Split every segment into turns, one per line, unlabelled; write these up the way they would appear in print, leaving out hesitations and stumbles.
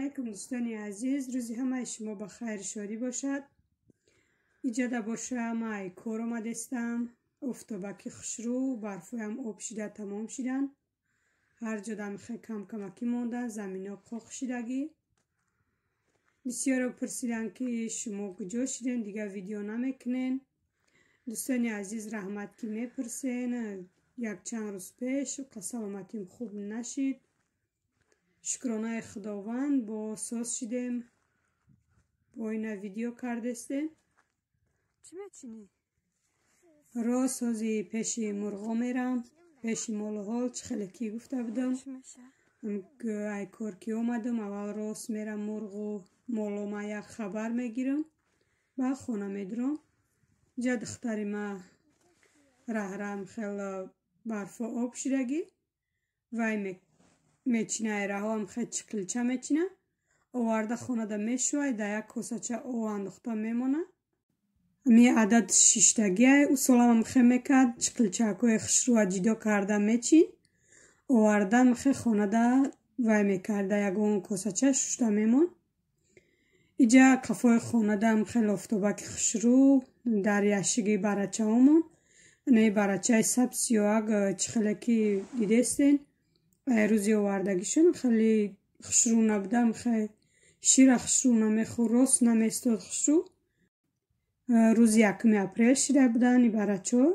Алайкум дӯстони азиз, рӯзи ҳамаи шумо ба хайр шодӣ бошад. Иҷода боша, ман кор омадестам. Офтобаки хушрӯ, барфоям об шида тамом шидан. Ҳар ҷо дамихе кам-камакӣ мондан, замино қоқ шидагӣ. Бисёро пурсиданд, ки шумо куҷо шиден, дигар видео намекунен. Дӯстони азиз, раҳмат, ки мепурсен. Якчанд рӯз пеш саломатим хуб нашид. Шукронаи Худованд, бо соз шидем, бо ина видео кардестем.
Чӣ мечинӣ?
Рост сози пеши мурғо мерам, пеши молуҳол, чӣ хеле ки гуфта будам. Ай кор ки омадам, аввал рост мерам мурғу молома як хабар мегирам, баъд хона медурам. Ҷа духтари ма раҳрам хеле барфо об шидагӣ, вай мечина, айраҳоам хел чиқилча мечина, оварда хонада мешӯвай, дар як косача об андохта мемона. Ами адад шиштагиай, ӯ соламам хе мекард, чиқилчакҳои хушрӯа ҷидо карда мечин, оварда мехе хонада вай мекарда, ягон косача шушта мемон. Иҷа қафои хонадам хеле офтобаки хушрӯ, дар яшиги барачаомон. Инаи барачаи саб сиёҳак чӣ хеле ки дидестен, ай рӯзи овардагишон хеле хушрӯ набудам, хе шира хушрӯ намехӯрд, рост наместод хушрӯ. Рӯзи 1 апрел шида буданд и барачаҳо.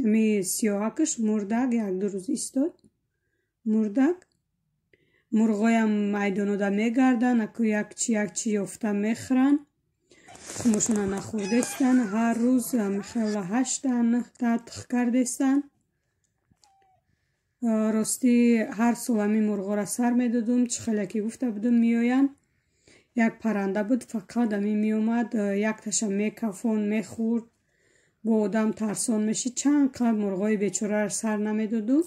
Ами сиёҳакаш мурдак, як-ду рӯз истод мурдак. Мурғоям майдонода мегарданд, аку якчи якчи ёфта мехӯранд. Тухмошона нахӯрдестанд, ҳар рӯз хела 8-та 9-та тих кардестанд. Ростӣ ҳар сол ами мурғоро сар медодум, чӣ хеле ки гуфта будум меоянд. Як парранда буд, фақат ами меомад, якташа мекафон, мехӯрд, бо одам тарсон мешид. Чанд қадр мурғои бечораро сар намедоду.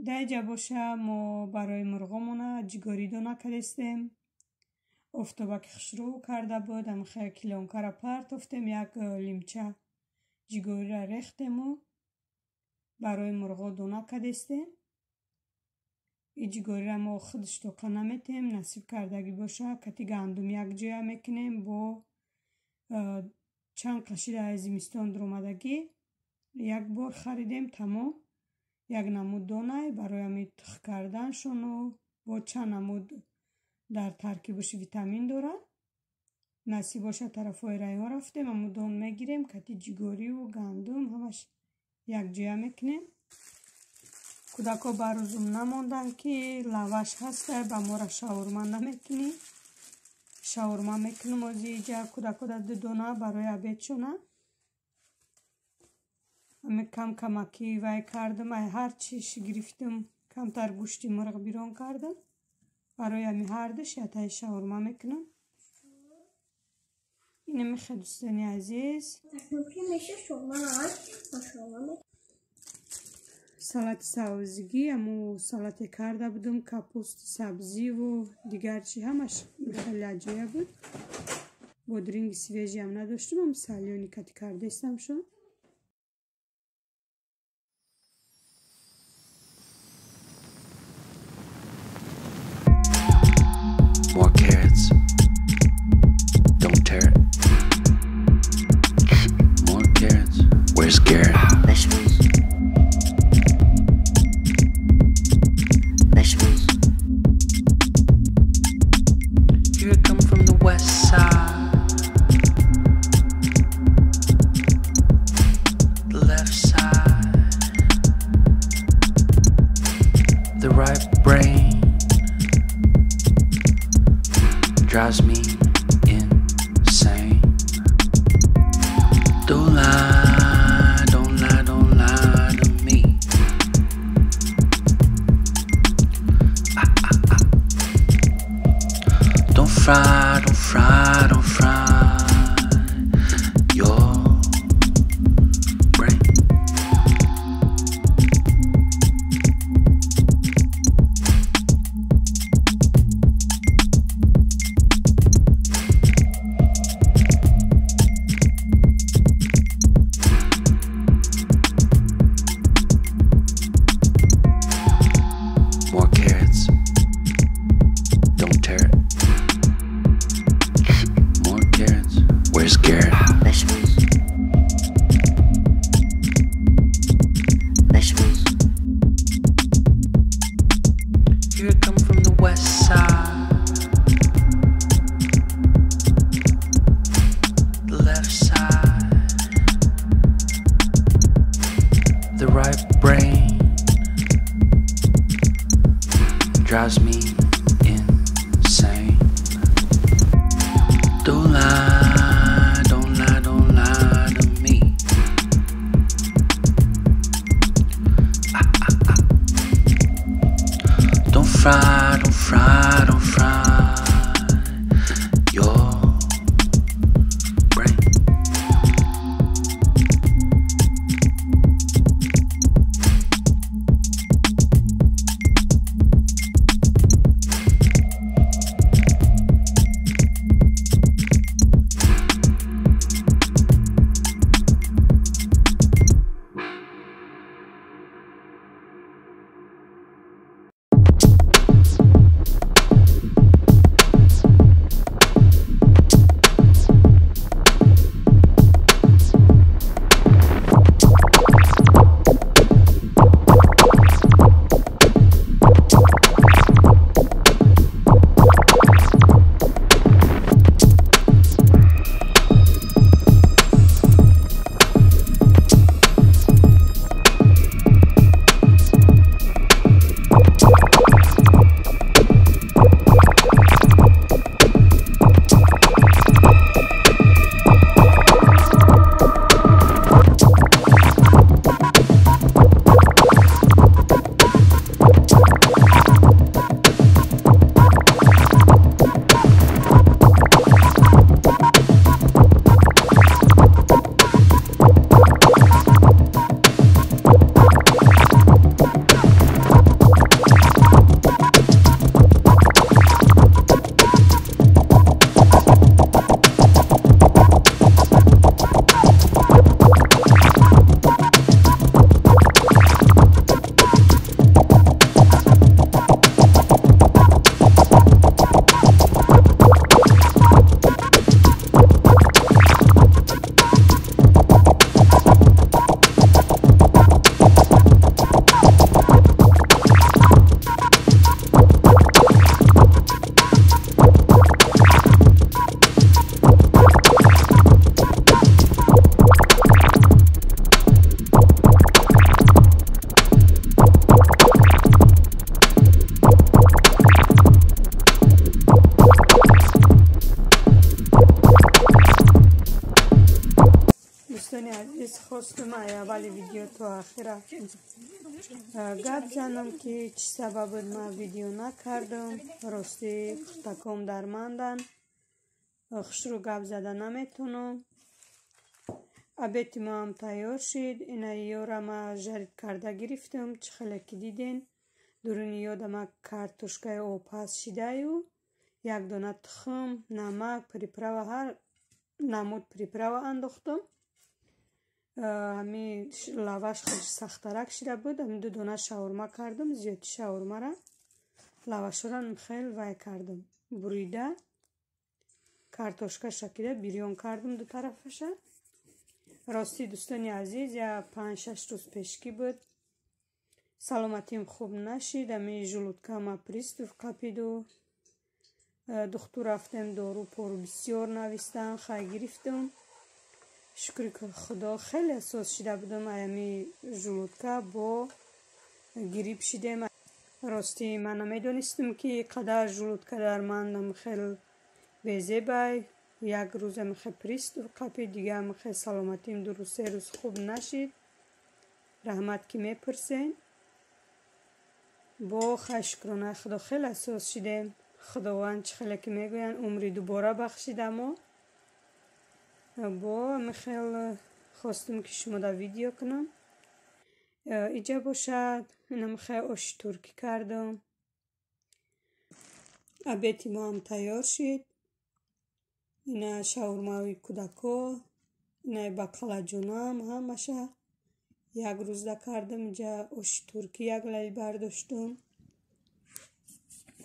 Даиҷа боша, мо барои мурғомона ҷигорӣ дона кардестем. Офтобаки хушрӯ карда буд, амихе килонкара партофтем, як лимча ҷигориро рехтему барои мурғо дона кардестем. И ҷигориро мо худш тоқа наметем, насиб кардагӣ боша, кати гандум якҷоя мекунем бо чанд қашида аз зимистон дуромадагӣ як бор харидем, тамом. Як намуд донай барои ами тих карданшону бо чанд намуд дар таркибаш витамин дорад. Насиб боша тарафҳои райҳон рафтем, аму дон мегирем, кати ҷигориву гандум ҳамаш якҷоя мекунем. Кӯдакҳо ба рӯзум намонданд, ки лаваш ҳастай, ба мора шаурма намекунӣ. Шаурма мекунам ози иҷа кӯдакҳо да 2 дона барои обедшона. Ами кам-камакӣ вай кардам, ай ҳар чиш гирифтам, камтар гӯшти мурғ бирон кардам. Барои ами ҳардуш ятаи шаурма мекунам. Инамихе дӯстони азиз. Салати сабзигӣ, аму салате карда будам, капусти сабзиву дигар чи ҳамаш хеле аҷоя буд. Бодринги свежиам надоштам, ам салёни кати кардестам шон.
More carrots. Don't tear it. More carrots. Where's Garrett?
Vegetables. Vegetables.
Here I come from the west side.
Vegetables. Vegetables.
Here I come from the west side, the left side, the right brain drives me insane. Don't lie, don't lie, don't lie to me. Ah, ah, ah. Don't fry, don't fry, don't fry your brain.
Дӯстони азиз, хостум аввали видео то охира гап занам, ки чӣ сабаб буд ман видео накардам. Ростӣ хурдаком дармандан, хушрӯ гап зада наметонам. Обеди маам тайёр шид. Ина ёра ма жарить карда гирифтам, чӣ хеле ки диден. Дуруни ёда ма картошкаи обпаз шидаю, як дона тухм, намак, приправа, ҳар намуд приправа андохтам. Ҳами лаваш хеле сахтарак шида буд. Ҳами ду дона шаурма кардам, зиёди шаурмара лавашора хел вай кардам, бурида картошка шакида бирён кардам ду тарафаша. Ростӣ, дӯстони азиз, я 5-6 рӯз пешкӣ буд, саломатим хуб нашид. Ҳами желудкама приступ қапиду духтур рафтем, дору пору бисёр навистан, хай гирифтам. Шукри худо, хеле ҳассос шида будам. Аями желудка бо грипп шидем. Ростӣ ман намедонистам, ки қадар желудка дар ман хел безебай. Як рӯзам хел приступ қапид, дига хел саломатим 2 рӯз, 3 рӯз хуб нашид. Раҳмат, ки мепурсен. Бо хай, шукронаи худо, хеле ҳассос шидем. Худованд, чӣ хеле ки мегӯянд, умри дубора бахшидамо. Бо хел хостум, ки шумо да видео кунам. Иҷа бошад, инам хел оши туркӣ кардам. Обеди моам тайёр шид. Ина шаурмаи кӯдако, инаи бақалаҷонам, ҳамаша як рӯзда кардам. Иҷа оши туркӣ як лай бардоштум.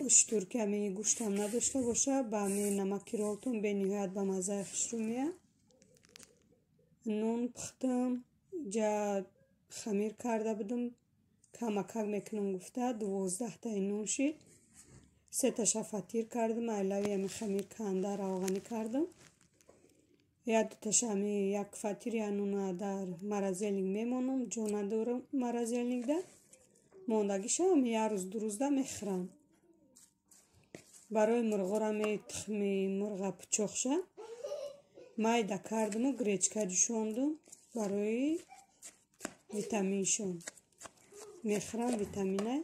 Оши туркӣ ҳами гӯштам надошта боша, ба ҳами намаки ролтон бениҳоят ба маззаи хушрӯ меяд. Нон пухтам, ҷа хамир карда будам, камакак мекунам гуфта, 12таи нон шид. Сеташа фатир кардам, айлави ами хамир канда равғанӣ кардам. Як дуташа ами як фатир, як нона дар морозильник мемонам, ҷо надорам морозильникда. Мондагиша ами як рӯз, 2 рӯзда мехӯрам. Барои мурғора тухми мурға пучоқша майда кардаму гречка ҷӯшондум барои витаминшон. Мехӯрам витамина.